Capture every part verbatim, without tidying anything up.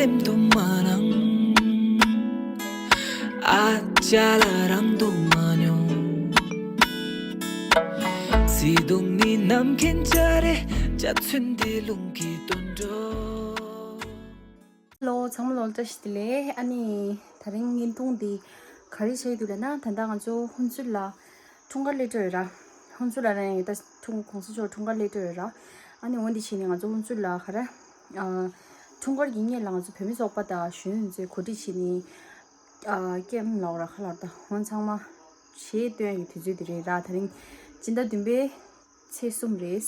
དུ་མ་སྣང་། ཨ་ཅག་ལ་རང་དུ་མ་མྱོང་། བརྩེ་དུང་ནི་ནམ་མཁའི་འཇའ་རེ། འཇའ་ཚོན་འདི་རླུང་གིས་བཏོན་འགྲོ། ཧེ་ལོ། ཚང་མ་ལོ་བཀྲ་ཤིས་བདེ་ལེགས། ཨ་ནི་དེ་རིང་བརྙན་ཐུང་འདི་ག་རེ་བྱས་འདུག་ལབ་ན། ད་ལྟ་ང་ཚོ་ཧུན་སུར་ལ་འཁྲུངས་སྐར་སླེབས་འགྲོ་ཡོད་ར། ཧུན་སུར་ལ་ར་ཡིན་ད་འཁྲུངས་གོང་ས་མཆོག་འཁྲུངས་སྐར་སླེབས་འགྲོ་ཡོད་ར། ཨ་ནི་འོ་འདི་བྱས་ནས་ང་ཚོ་ཧུན་སུར་ལ་ག་རེ། ཨ། འཁྲུངས་སྐར་གྱི་སྔོན་ལ་ང་ཚོ་བོད་མི་ཚོགས་པ་དང་གཞོན་ནུ་ཚོས་གོ་སྒྲིག་བྱས་ནས། ཨ། ཀེམ་ལབ་ར་ག་ལབ་ར། ད་འོ་ཚང་མ་བྱེད་སྟོན་ཡག་གི་དུས་ཚོད་འདི་རེད་ར། དེ་རིང་སྤྱི་ཟླ་བདུན་པའི་ཚེས་གསུམ་རེད།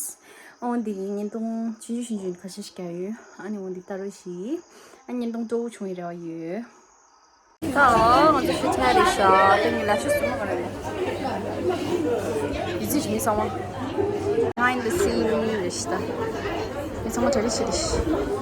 འོ་འདི་གི་བརྙན་ཐུང་ཆུང་ཆུང་ཆུང་ཆུང་ཁ་ཤས་ཤིག་བརྒྱབ་ཡོད། ཨ་ནི་འོ་འདི་ལྟ་རོགས་ཞིག་ཨ། བརྙན་ཐུང་སྤྲོ་བོ་བྱུང་བའི་རེ་བ་ཡོད། ད་ང་ཚོ་ཤུ་ཆ་རེད་ཤག་དེ་ངས་ལ་ཤུ་གསུམ་མ་ག་རེ་ལས། ཡིད་ཆེས་ཞུ་མི་ཚང་མ། Behind the scene རེད་ཤག་ད་མི་ཚང་མ་གྲ་སྒྲིག་བྱེད་རེད་ཤག